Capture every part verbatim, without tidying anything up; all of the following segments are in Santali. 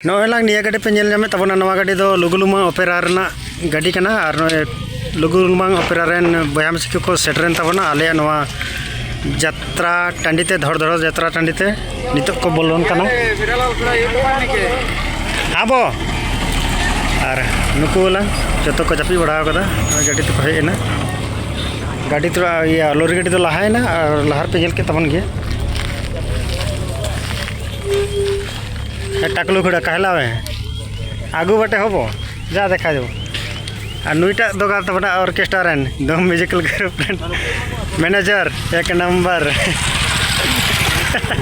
ᱱᱚᱜᱼᱚᱭ ᱞᱟᱝ ᱱᱤᱭᱟᱹ ᱜᱟᱹᱰᱤ ᱯᱮ ᱧᱮᱞ ᱧᱟᱢᱮᱫ ᱛᱟᱵᱚᱱᱟ, ᱱᱚᱣᱟ ᱜᱟᱹᱰᱤ ᱫᱚ ᱞᱩᱜᱩ ᱞᱩᱢᱟᱹᱝ ᱚᱯᱮᱨᱟ ᱨᱮᱱᱟᱜ ᱜᱟᱹᱰᱤ ᱠᱟᱱᱟ᱾ ᱟᱨ ᱱᱚᱜᱼᱚᱭ ᱞᱩᱜᱩ ᱞᱩᱢᱟᱹᱝ ᱚᱯᱮᱨᱟ ᱨᱮᱱ ᱵᱚᱭᱦᱟ ᱢᱤᱥᱤ ᱠᱚᱠᱚ ᱥᱮᱴᱮᱨᱮᱱ ᱛᱟᱵᱚᱱᱟ ᱟᱞᱮᱭᱟᱜ ᱱᱚᱣᱟ ᱡᱟᱛᱨᱟ ᱴᱟᱺᱰᱤ ᱛᱮ, ᱫᱷᱚᱲ ᱫᱷᱚᱲ ᱡᱟᱛᱨᱟ ᱴᱟᱺᱰᱤ ᱛᱮ ᱱᱤᱛᱚᱜ ᱠᱚ ᱵᱚᱞᱚᱱ ᱠᱟᱱᱟ᱾ ᱟᱵᱚ ᱟᱨ ᱱᱩᱠᱩ ᱞᱟᱝ ᱡᱚᱛᱚ ᱠᱚ ᱡᱟᱹᱯᱤᱫ ᱵᱟᱲᱟ ᱟᱠᱟᱫᱟ, ᱱᱚᱜᱼᱚᱭ ᱜᱟᱹᱰᱤ ᱛᱮᱠᱚ ᱦᱮᱡ ᱮᱱᱟ᱾ ᱜᱟᱹᱰᱤ ᱛᱚ, ᱤᱭᱟᱹ, ᱞᱚᱨᱤ ᱜᱟᱹᱰᱤ ᱫᱚ ᱞᱟᱦᱟᱭᱮᱱᱟ ᱟᱨ ᱞᱟᱦᱟ ᱨᱮᱯᱮ ᱧᱮᱞ ᱠᱮᱫ ᱛᱟᱵᱚᱱ ᱜᱮᱭᱟ᱾ ᱮ, ᱴᱟᱠᱞᱩ ᱠᱷᱩᱲᱟ ᱠᱟᱦᱞᱟ ᱢᱮ, ᱟᱹᱜᱩ ᱵᱟᱴᱮ ᱦᱚᱵᱚ, ᱡᱟ ᱫᱮᱠᱷᱟ ᱡᱟᱵᱚ᱾ ᱟᱨ ᱱᱩᱭᱴᱟᱜ ᱫᱚ ᱠᱟᱱ ᱛᱟᱵᱚᱱᱟ ᱚᱨᱠᱮᱥᱴᱨᱟ ᱨᱮᱱ ᱫᱚ ᱢᱤᱣᱡᱤᱠᱟᱞ ᱜᱨᱩᱯ ᱨᱮᱱ ᱢᱮᱱᱮᱡᱟᱨ ᱮᱠ number.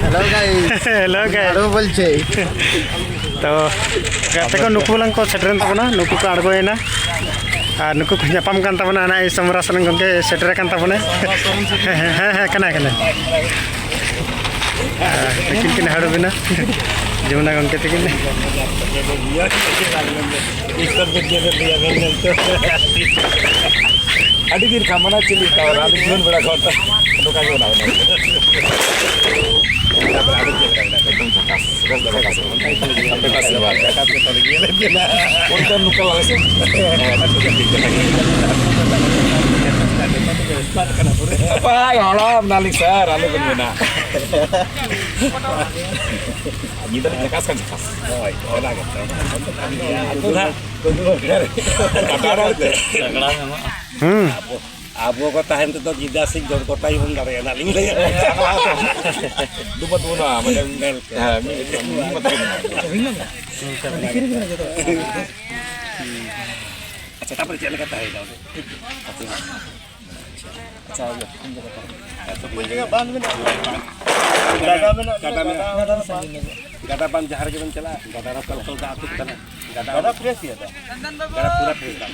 Hello guys. Hello guys. ᱟᱨᱚ ᱵᱚᱞᱪᱮ᱾ ᱛᱚ ᱜᱟᱛᱮ ᱠᱚ ᱱᱩᱠᱩ ᱞᱟᱝ ᱠᱚ ᱥᱮᱴᱮᱨᱮᱱ ᱛᱟᱵᱚᱱᱟ, ᱱᱩᱠᱩ ᱠᱚ ᱟᱬᱜᱚᱭᱮᱱᱟ᱾ ᱟᱨ ᱱᱩᱠᱩ ᱠᱚ ᱧᱟᱯᱟᱢ ᱠᱟᱱ ᱛᱟᱵᱚᱱᱟ, ᱦᱟᱱᱟ ᱥᱚᱢᱨᱟ ᱥᱚᱨᱮᱱ ᱜᱚᱢᱠᱮ ᱥᱮᱴᱮᱨ ᱟᱠᱟᱱ ᱛᱟᱵᱚᱱᱟ᱾ ᱦᱮᱸ, ᱦᱮᱸ, ᱦᱮᱸ, ᱠᱟᱱᱟᱭ, ᱠᱟᱱᱟᱭ᱾ ᱟᱨ ᱛᱤᱠᱤᱱ ᱠᱤᱱ ᱦᱟᱹᱲᱩᱵ ᱮᱱᱟ, ᱡᱚᱢᱩᱱᱟ ᱜᱚᱢᱠᱮ ᱛᱤᱠᱤᱱ᱾ ᱟᱹᱰᱤ ᱫᱤᱱ ᱠᱷᱟᱱ ᱢᱟᱱᱟ ᱪᱮᱫ ᱞᱮᱠᱟ ᱟᱹᱞᱤᱧ ᱡᱩᱣᱟᱹᱱ ᱵᱮᱲᱟ ᱠᱷᱚᱱ ᱱᱚᱝᱠᱟ ᱜᱮ ᱢᱮᱱᱟᱜ ᱵᱚᱱᱟ᱾ ᱛᱟᱯᱚᱨᱮ ᱟᱹᱵᱤᱱ ᱪᱮᱫ ᱞᱮᱠᱟ ᱢᱮᱱᱟᱜ ᱵᱤᱱᱟ? ᱮᱠᱫᱚᱢ ᱡᱷᱟᱠᱟᱥ, ᱵᱮᱥ ᱫᱷᱟᱨᱟ ᱜᱮ᱾ ᱟᱯᱮ ᱠᱚᱣᱟᱜ ᱟᱥᱤᱨᱵᱟᱫᱽ᱾ ᱚᱱᱠᱟ ᱱᱚᱝᱠᱟ ᱵᱟᱝ ᱥᱮ? ᱵᱟᱝ, ᱦᱟᱲᱟᱢ ᱱᱟᱞᱤᱧ ᱥᱟᱨ, ᱟᱞᱚᱵᱮᱱ ᱢᱮᱱᱟ᱾ ᱧᱤᱫᱟᱹ ᱞᱤᱧ ᱡᱷᱟᱠᱟᱥ ᱠᱟᱱ ᱡᱷᱟᱠᱟᱥ᱾ ᱦᱳᱭ, ᱚᱱᱟ ᱜᱮᱛᱚ᱾ ᱟᱹᱛᱩ ᱫᱚ ᱦᱟᱸᱜ ᱠᱟᱴᱟ ᱨᱚᱲ ᱛᱮ᱾ ᱦᱩᱸ᱾ ᱟᱵᱚ ᱠᱚ ᱛᱟᱦᱮᱱ ᱛᱮᱫᱚ ᱜᱤᱫᱟᱹᱨ ᱥᱮ ᱡᱚᱲ ᱠᱚᱴᱟ ᱜᱮᱵᱚᱱ ᱫᱟᱲᱮᱭᱟᱜᱼᱟ, ᱟᱹᱞᱤᱧ ᱞᱟᱹᱭ᱾ ᱰᱩᱵᱟᱹ ᱛᱟᱵᱚᱱᱟ, ᱢᱟᱱᱮ ᱢᱮᱱ ᱠᱮᱫ᱾ ᱦᱮᱸ, ᱢᱤᱫ, ᱢᱤᱫ ᱢᱟᱛᱨᱚ ᱢᱮᱱᱟᱜᱼᱟ᱾ ᱟᱪᱪᱷᱟ, ᱛᱟᱨᱯᱚᱨᱮ ᱪᱮᱫ ᱞᱮᱠᱟ ᱛᱟᱦᱮᱸᱭᱮᱱᱟ ᱚᱸᱰᱮ? ᱟᱪᱪᱷᱟ, ᱜᱟᱰᱟ ᱢᱮᱱᱟᱜᱼᱟ, ᱜᱟᱰᱟ ᱢᱮᱱᱟᱜᱼᱟ᱾ ᱜᱟᱰᱟ ᱵᱟᱸᱫᱷ ᱡᱟᱦᱟᱸ ᱨᱮᱜᱮ ᱵᱮᱱ ᱪᱟᱞᱟᱜᱼᱟ, ᱜᱟᱰᱟ ᱨᱟᱥᱛᱟ ᱞᱚᱠᱟᱞ ᱫᱟᱜ ᱟᱹᱛᱩᱜ ᱠᱟᱱᱟ᱾ ᱜᱟᱰᱟ ᱯᱷᱨᱮᱥ ᱜᱮᱭᱟ ᱫᱟᱜ᱾ ᱜᱟᱰᱟ ᱯᱩᱨᱟᱹ ᱯᱷᱨᱮᱥ ᱫᱟᱜ᱾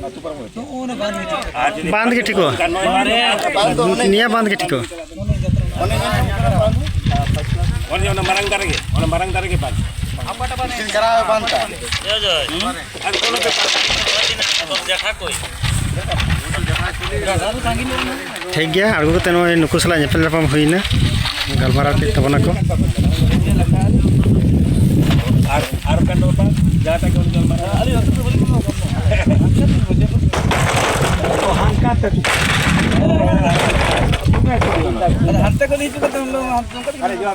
ᱟᱹᱛᱩ ᱯᱟᱨᱚᱢ ᱦᱩᱭᱩᱜᱼᱟ᱾ ᱟᱨ ᱡᱩᱫᱤ ᱵᱟᱸᱫᱷ ᱜᱮ ᱴᱷᱤᱠᱚᱜᱼᱟ᱾ ᱱᱤᱭᱟᱹ ᱵᱟᱸᱫᱷ ᱜᱮ ᱴᱷᱤᱠᱚᱜᱼᱟ᱾ ᱚᱱᱮ ᱚᱱᱟ ᱢᱟᱨᱟᱝ ᱫᱟᱨᱮ ᱜᱮ, ᱚᱱᱟ ᱢᱟᱨᱟᱝ ᱫᱟᱨᱮ ᱜᱮ ᱵᱟᱸᱫᱷ᱾ ᱴᱷᱤᱠ ᱜᱮᱭᱟ, ᱟᱬᱜᱚ ᱠᱟᱛᱮ ᱱᱚᱜᱼᱚᱭ ᱱᱩᱠᱩ ᱥᱟᱞᱟᱜ ᱧᱮᱯᱮᱞ ᱧᱟᱯᱟᱢ ᱦᱩᱭᱱᱟ᱾ ᱜᱟᱞᱢᱟᱨᱟᱣ ᱠᱮᱫ ᱛᱟᱵᱚᱱᱟ ᱠᱚ᱾ ᱟᱨ ᱟᱨ ᱚᱠᱟ ᱱᱚᱣᱟ ᱡᱟᱦᱟᱸᱴᱟᱜ ᱜᱮ ᱩᱱᱤ ᱜᱟᱞᱢᱟᱨᱟᱣ᱾ ᱦᱟᱱᱛᱮ ᱠᱷᱚᱱ ᱦᱤᱡᱩᱜ ᱠᱟᱛᱮ ᱩᱱ ᱫᱚ ᱦᱟᱱᱛᱮ ᱱᱚᱝᱠᱟ ᱛᱮᱜᱮ᱾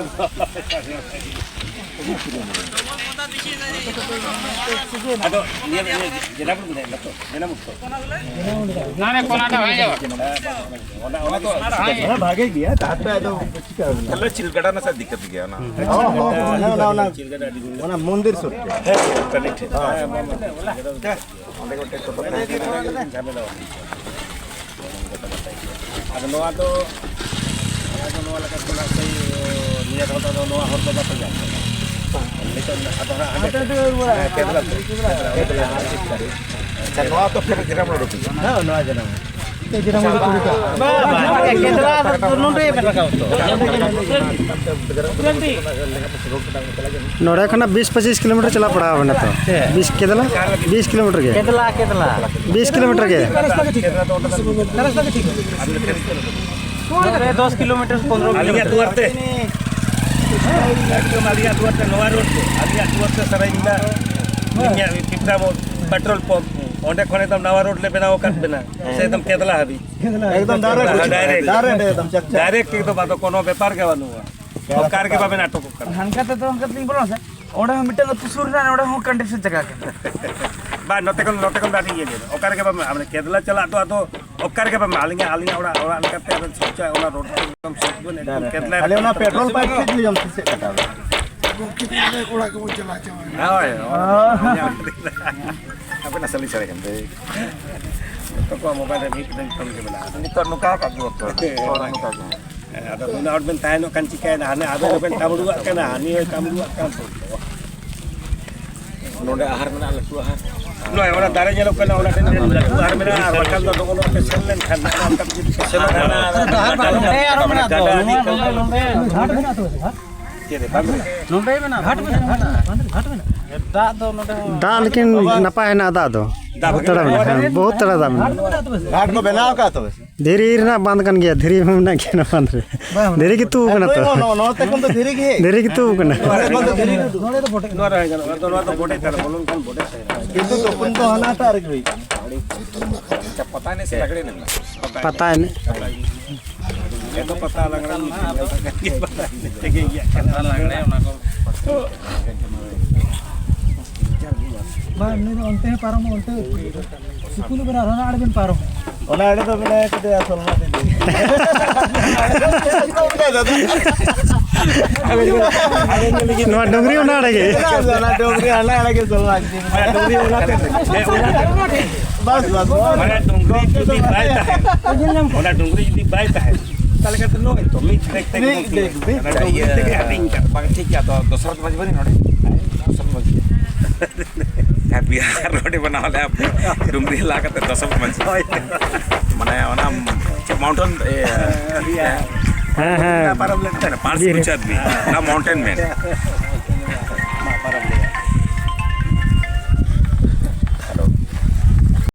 ᱟᱫᱚ ᱱᱤᱭᱟᱹ ᱱᱤᱭᱟᱹ ᱡᱮᱞᱟ ᱵᱚᱱ ᱵᱩᱡᱷᱟᱹᱣ ᱮᱫᱟ ᱛᱚ, ᱡᱮᱞᱟ ᱢᱩᱠᱛᱚ᱾ ᱚᱱᱟ ᱚᱱᱟ ᱫᱚ ᱦᱮᱸ ᱵᱷᱟᱜᱮ ᱜᱮᱭᱟ, ᱛᱟᱨᱯᱚᱨᱮ ᱟᱫᱚ ᱪᱤᱠᱟ ᱦᱩᱭᱱᱟ? ᱛᱟᱦᱞᱮ ᱪᱤᱞᱠᱟᱰᱟ ᱱᱟᱥᱮ ᱫᱤᱠᱠᱟᱛ ᱜᱮᱭᱟ ᱚᱱᱟ᱾ ᱦᱚᱸ, ᱦᱚᱸ, ᱚᱱᱟ, ᱚᱱᱟ, ᱚᱱᱟ, ᱚᱱᱟ ᱢᱚᱱᱫᱤᱨ ᱥᱩᱨ ᱛᱮ᱾ ᱦᱮᱸ, ᱚᱱᱠᱟ ᱱᱤᱴ ᱴᱷᱤᱠ᱾ ᱦᱮᱸ, ᱦᱮᱸ, ᱦᱮᱸ᱾ ᱚᱸᱰᱮ ᱜᱮ ᱴᱮᱠᱴᱚᱨ ᱠᱚ ᱛᱟᱦᱮᱸ ᱠᱟᱱᱟ᱾ ᱡᱷᱟᱢᱮᱞᱟ᱾ ᱟᱫᱚ ᱱᱚᱣᱟ ᱫᱚ, ᱱᱚᱣᱟ ᱫᱚ ᱱᱚᱣᱟ ᱞᱮᱠᱟ ᱠᱷᱚᱱᱟᱜ ᱥᱮᱭ, ᱱᱤᱭᱟᱹ ᱫᱷᱟᱣ ᱫᱚ ᱟᱫᱚ ᱱᱚᱣᱟ ᱦᱚᱨ ᱫᱚ ᱵᱟᱯᱮ ᱧᱟᱢ ᱠᱟᱫᱟ᱾ ᱱᱤᱛᱚᱜ ᱟᱫᱚ ᱦᱟᱸᱜ ᱦᱟᱸᱰᱮ ᱦᱮᱸ, ᱠᱮᱫᱽᱞᱟ ᱛᱮ᱾ ᱟᱪᱪᱷᱟ, ᱱᱚᱣᱟ ᱫᱚ ᱯᱷᱮᱨ ᱡᱮᱨᱟᱢ ᱨᱳᱰ ᱦᱤᱡᱩᱜᱼᱟ᱾ ᱦᱮᱸ, ᱱᱚᱣᱟ ᱡᱮᱨᱟᱢ ᱨᱳᱰ᱾ ᱵᱟᱝ, ᱵᱟᱝ, ᱠᱮᱫᱽᱞᱟ ᱫᱚ ᱱᱚᱰᱮ ᱯᱮ ᱨᱟᱠᱟᱵ ᱛᱚ᱾ ᱱᱚᱰᱮ ᱠᱷᱚᱱᱟᱜ ᱵᱤᱥ ᱯᱚᱸᱪᱤᱥ ᱠᱤᱞᱳᱢᱤᱴᱟᱨ ᱪᱟᱞᱟᱣ ᱯᱟᱲᱟᱣ ᱟᱵᱮᱱᱟ ᱛᱚ? ᱪᱮᱫ? ᱵᱤᱥ ᱠᱮᱫᱽᱞᱟ? ᱵᱤᱥ ᱠᱤᱞᱳᱢᱤᱴᱟᱨ ᱜᱮ? ᱠᱮᱫᱽᱞᱟ, ᱠᱮᱫᱽᱞᱟ᱾ ᱵᱤᱥ ᱠᱤᱞᱳᱢᱤᱴᱟᱨ ᱜᱮ? ᱱᱚᱰᱮ ᱫᱚᱥ ᱠᱤᱞᱳᱢᱤᱴᱟᱨ, ᱯᱚᱱᱨᱚ ᱟᱹᱞᱤᱧᱟᱜ ᱠᱤᱞᱳᱢᱤᱴᱟᱨ᱾ ᱫᱩᱣᱟᱹᱨ ᱛᱮ, ᱮᱠᱫᱚᱢ ᱟᱹᱞᱤᱧᱟᱜ ᱫᱩᱣᱟᱹᱨ ᱛᱮ, ᱱᱚᱣᱟ ᱨᱳᱰ ᱛᱮ, ᱟᱹᱞᱤᱧᱟᱜ ᱫᱩᱣᱟᱹᱨ ᱛᱮ ᱥᱟᱨᱟᱧ ᱢᱮᱱᱟ, ᱤᱧᱟᱹᱜ ᱯᱤᱯᱨᱟ ᱢᱳᱲ ᱯᱮᱴᱨᱳᱞ ᱯᱟᱢᱯ, ᱚᱸᱰᱮ ᱠᱷᱚᱱ ᱮᱠᱫᱚᱢ ᱱᱟᱣᱟ ᱨᱳᱰ ᱞᱮ ᱵᱮᱱᱟᱣ ᱟᱠᱟᱫ ᱵᱮᱱᱟ, ᱥᱮ ᱮᱠᱫᱚᱢ ᱠᱮᱫᱽᱞᱟ ᱦᱟᱹᱵᱤᱡ᱾ ᱮᱠᱫᱚᱢ direct, direct᱾ Direct᱾ Direct ᱮᱠᱫᱚᱢ, ᱟᱫᱚ ᱠᱳᱱᱳ ᱵᱮᱯᱟᱨ ᱜᱮ ᱵᱟᱹᱱᱩᱜᱼᱟ᱾ ᱚᱠᱟ ᱨᱮᱜᱮ ᱵᱟᱵᱮᱱ ᱟᱴᱚᱠᱚᱜ ᱠᱟᱱᱟ᱾ ᱦᱟᱱᱠᱟ ᱛᱮᱫᱚ ᱚᱱᱠᱟ ᱛᱮᱞᱤᱧ ᱵᱚᱞᱚᱱᱟ ᱥᱮ, ᱚᱸᱰᱮ ᱦᱚᱸ ᱢᱤᱫᱴᱟᱝ ᱟᱹᱛᱩ ᱥᱩᱨ ᱨᱮᱱᱟᱜ, ᱚᱸᱰᱮ ᱦᱚᱸ ᱠᱚᱱᱰᱤᱥᱚᱱ ᱪᱟᱠᱟ ᱠᱟᱱᱟ᱾ ᱵᱟᱝ, ᱱᱚᱛᱮ ᱠᱷᱚᱱ, ᱱᱚᱛᱮ ᱠᱷᱚᱱ ᱫᱚ ᱟᱹᱰᱤ ᱤᱭᱟᱹ ᱜᱮ᱾ ᱚᱠᱟ ᱨᱮᱜᱮ ᱵᱟᱢ, ᱢᱟᱱᱮ, ᱠᱮᱫᱽᱞᱟ ᱪᱟᱞᱟᱜ ᱫᱚ ᱟᱫᱚ ᱚᱠᱟ ᱨᱮᱜᱮ ᱵᱟᱢ, ᱟᱹᱞᱤᱧᱟᱜ, ᱟᱹᱞᱤᱧᱟᱜ ᱚᱲᱟᱜ, ᱚᱲᱟᱜ ᱞᱮᱠᱟᱛᱮ ᱟᱵᱮᱱ ᱥᱚᱪᱟ ᱚᱱᱟ ᱨᱳᱰ ᱨᱮ ᱮᱠᱫᱚᱢ ᱥᱩᱨ ᱵᱮᱱ, ᱮᱠᱫᱚᱢ ᱠᱮᱫᱽᱞᱟ ᱠᱷᱟᱹᱞᱤ ᱚᱱᱟ ᱨᱮ ᱯᱮᱴᱨᱳᱞ ᱯᱟᱢᱯ ᱴᱷᱮᱡ ᱜᱮ ᱡᱚᱢ ᱥᱮ ᱪᱮᱫ ᱞᱮᱠᱟ? ᱜᱚᱢᱠᱮ, ᱛᱤᱱᱟᱹᱜ ᱚᱲᱟᱜ ᱠᱚᱵᱚᱱ ᱪᱟᱞᱟᱣ ᱪᱟᱵᱟᱭᱮᱱᱟ᱾ ᱦᱳᱭ, ᱦᱳᱭ᱾ ᱟᱵᱮᱱᱟᱜ ᱥᱟᱹᱞᱤ ᱥᱟᱹᱲᱮ ᱠᱟᱱ ᱛᱮ᱾ ᱡᱚᱛᱚ ᱠᱚᱣᱟᱜ ᱢᱳᱵᱟᱭᱤᱞ ᱨᱮ ᱢᱤᱫ ᱴᱷᱮᱱ ᱯᱷᱳᱱ ᱜᱮ ᱢᱮᱱᱟᱜᱼᱟ᱾ ᱱᱤᱛᱚᱜ ᱱᱚᱝᱠᱟ ᱟᱠᱟᱫ ᱠᱚ ᱛᱚ, ᱦᱚᱲ ᱱᱚᱝᱠᱟ ᱜᱮ᱾ ᱦᱮᱸ, ᱟᱫᱚ ᱩᱱᱟᱹᱜ ᱦᱚᱲ ᱵᱮᱱ ᱛᱟᱦᱮᱱᱚᱜ ᱠᱷᱟᱱ ᱪᱤᱠᱟᱹᱭᱮᱱᱟ? ᱦᱟᱱᱮ ᱟᱵᱮᱱ ᱦᱚᱸᱵᱮᱱ ᱠᱟᱹᱢᱨᱩᱣᱟᱜ ᱠᱟᱱᱟ, ᱦᱟᱹᱱᱤ ᱦᱚᱸᱭ ᱠᱟᱹᱢᱨᱩᱣᱟᱜ ᱠᱟᱱ᱾ ᱱᱚᱰᱮ ᱟᱦᱟᱨ ᱢᱮᱱᱟᱜᱼᱟ, ᱞᱟᱹᱴᱩ ᱟᱦᱟᱨ᱾ ᱱᱚᱜᱼᱚᱭ ᱚᱱᱟ ᱫᱟᱨᱮ ᱧᱮᱞᱚᱜ ᱠᱟᱱᱟ, ᱚᱱᱟ ᱴᱷᱮᱱ ᱞᱟᱹᱴᱩ ᱟᱦᱟᱨ ᱢᱮᱱᱟᱜᱼᱟ, ᱟᱨ ᱵᱟᱠᱷᱟᱱ ᱫᱚ ᱱᱚᱜᱼᱚ ᱱᱚᱛᱮ ᱥᱮᱱ ᱞᱮᱱᱠᱷᱟᱱ ᱱᱚᱜᱼᱚ ᱱᱚᱝᱠᱟ ᱡᱩᱫᱤ ᱥᱮᱱᱚᱜ ᱠᱟᱱᱟ, ᱱᱚᱰᱮ ᱟᱨᱚ ᱢᱮᱱᱟᱜ ᱫᱚ, ᱜᱟᱰᱟ ᱱᱚᱣᱟ ᱤᱫᱤ ᱠᱟᱱᱟ᱾ ᱱᱚᱰᱮ ᱜᱷᱟᱴ ᱢᱮᱱᱟᱜ ᱛᱚ, ᱜᱷᱟᱴ? ᱪᱮᱫ ᱨᱮ? ᱵᱟᱝ ᱨᱮ? ᱱᱚᱰᱮ ᱢᱮᱱᱟᱜᱼᱟ, ᱜᱷᱟᱴ ᱢᱮᱱᱟᱜᱼᱟ, ᱜᱷᱟᱴ, ᱜᱷᱟᱴ ᱢᱮᱱᱟᱜᱼᱟ᱾ ᱫᱟᱜ ᱫᱚ ᱱᱚᱰᱮ ᱦᱚᱸ ᱫᱟᱜ ᱞᱮᱠᱤᱱ ᱱᱟᱯᱟᱭ ᱦᱮᱱᱟᱜᱼᱟ ᱫᱟᱜ ᱫᱚ᱾ ᱫᱟᱜ ᱵᱚᱦᱩᱛ ᱛᱟᱲᱟ ᱢᱮᱱᱟᱜᱼᱟ, ᱦᱮᱸ, ᱵᱚᱦᱩᱛ ᱛᱟᱲᱟ ᱫᱟᱜ ᱢᱮᱱᱟᱜᱼᱟ᱾ ᱜᱷᱟᱴ ᱠᱚ ᱵᱮᱱᱟᱣ ᱟᱠᱟᱫ ᱛᱚᱵᱮ? ᱫᱷᱤᱨᱤ ᱨᱮᱱᱟᱜ ᱵᱟᱸᱫᱷ ᱠᱟᱱ ᱜᱮᱭᱟ, ᱫᱷᱤᱨᱤ ᱦᱚᱸ ᱢᱮᱱᱟᱜ ᱜᱮᱭᱟ ᱱᱚᱣᱟ ᱵᱟᱸᱫᱷ ᱨᱮ᱾ ᱵᱟᱝ, ᱫᱷᱤᱨᱤ ᱜᱮ ᱛᱩ ᱠᱟᱱᱟ ᱛᱚ᱾ ᱱᱚᱣᱟ, ᱱᱚᱣᱟ ᱛᱮ ᱠᱷᱚᱱ ᱫᱚ ᱫᱷᱤᱨᱤ ᱜᱮ ᱦᱮᱡ ᱫᱷᱤᱨᱤ ᱜᱮ ᱛᱩ ᱠᱟᱱᱟ᱾ ᱱᱚᱣᱟ ᱫᱚ ᱫᱷᱤᱨᱤ ᱜᱮ ᱛᱩ᱾ ᱱᱚᱣᱟ ᱫᱚ ᱵᱚᱰᱮ ᱛᱟᱦᱮᱱᱟ, ᱵᱚᱞᱚᱱ ᱠᱷᱟᱱ ᱵᱚᱰᱮ ᱛᱟᱦᱮᱱᱟ᱾ ᱠᱤᱱᱛᱩ ᱛᱩᱯᱩᱱ ᱫᱚ ᱦᱟᱱᱟᱴᱟᱜ ᱨᱮᱜᱮ ᱦᱩᱭᱩᱜᱼᱟ᱾ ᱯᱟᱛᱟ ᱮᱱᱮᱡ᱾ ᱯᱟᱛᱟ ᱮᱱᱮᱡ᱾ ᱮᱛᱚ ᱯᱟᱛᱟ ᱞᱟᱜᱽᱲᱮ ᱯᱟᱛᱟ ᱮᱱᱮᱡ ᱛᱮᱜᱮ ᱤᱭᱟᱹᱜ ᱠᱟᱱᱟ᱾ ᱯᱟᱛᱟ ᱞᱟᱜᱽᱲᱮ ᱚᱱᱟ ᱠᱚ᱾ ᱵᱟᱝ, ᱱᱩᱭ ᱫᱚ ᱚᱱᱛᱮ ᱦᱚᱸ ᱯᱟᱨᱚᱢᱚᱜ, ᱚᱱᱛᱮ ᱥᱩᱠᱩᱞ ᱵᱮᱱ ᱟᱨᱦᱚᱸ ᱚᱱᱟ ᱟᱲᱮ ᱵᱮᱱ ᱯᱟᱨᱚᱢᱚᱜ᱾ ᱚᱱᱟ ᱟᱲᱮ ᱫᱚ ᱢᱮᱱᱟᱭ ᱠᱟᱫᱮᱭᱟ ᱥᱚᱞᱢᱟ ᱫᱤᱫᱤ᱾ ᱱᱚᱣᱟ ᱰᱩᱝᱨᱤ ᱚᱱᱟ ᱟᱲᱮ ᱜᱮ᱾ ᱚᱱᱟ ᱰᱩᱝᱨᱤ ᱚᱱᱟ ᱟᱲᱮ ᱜᱮ ᱥᱚᱞᱢᱟ ᱫᱤᱫᱤ᱾ ᱚᱱᱟ ᱰᱩᱝᱨᱤ ᱚᱱᱟ ᱛᱮ᱾ ᱵᱟᱥ, ᱵᱟᱥ, ᱵᱟᱥ᱾ ᱢᱟᱱᱮ ᱰᱩᱝᱨᱤ ᱡᱩᱫᱤ ᱵᱟᱭ ᱛᱟᱦᱮᱸ, ᱚᱱᱟ ᱰᱩᱝᱨᱤ ᱡᱩᱫᱤ ᱵᱟᱭ ᱛᱟᱦᱮᱸ, ᱛᱟᱦᱞᱮ ᱠᱷᱟᱱ ᱫᱚ ᱱᱚᱜᱼᱚᱭ ᱛᱚ ᱢᱤᱫ ᱴᱨᱮᱠ ᱛᱮᱜᱮ ᱢᱤᱫ ᱵᱚᱱ ᱴᱨᱮᱠ, ᱢᱤᱫ ᱚᱱᱟ ᱴᱨᱮᱠ᱾ ᱰᱩᱝᱨᱤ ᱛᱮᱜᱮ ᱦᱟᱹᱴᱤᱧ ᱠᱟᱱᱟ᱾ ᱵᱟᱝ, ᱴᱷᱤᱠ ᱜᱮᱭᱟ, ᱛᱚ ᱫᱚᱥᱚᱨᱚᱛᱷ ᱢᱟᱹᱡᱷᱤ ᱵᱟᱹᱱᱤᱡ ᱱᱚᱰᱮ? ᱫᱚᱥᱚᱨᱚᱛᱷ ᱢᱟᱹᱡᱷᱤ᱾ ᱦᱮᱸ, ᱵᱤᱦᱟᱨ ᱨᱳᱰ ᱮ ᱵᱮᱱᱟᱣ ᱞᱮᱫᱼᱟ, ᱰᱩᱝᱨᱤ ᱞᱟ ᱠᱟᱛᱮ ᱫᱚᱥᱚᱨᱚᱛᱷ ᱢᱟᱹᱡᱷᱤ᱾ ᱦᱳᱭ᱾ ᱢᱟᱱᱮ ᱚᱱᱟ ᱪᱮᱫ ᱢᱟᱣᱩᱱᱴᱮᱱ, ᱮ, ᱦᱮᱸ, ᱦᱮᱸ᱾ ᱯᱟᱨᱚᱢ ᱞᱮᱱ ᱛᱟᱦᱮᱱᱟ, ᱯᱟᱸᱪ ᱵᱤᱨ᱾ ᱯᱩᱪᱟᱫ ᱵᱤ, ᱚᱱᱟ ᱢᱟᱣᱩᱱᱴᱮᱱ ᱢᱮᱱ᱾ ᱢᱟ ᱯᱟᱨᱚᱢ ᱞᱮᱱ᱾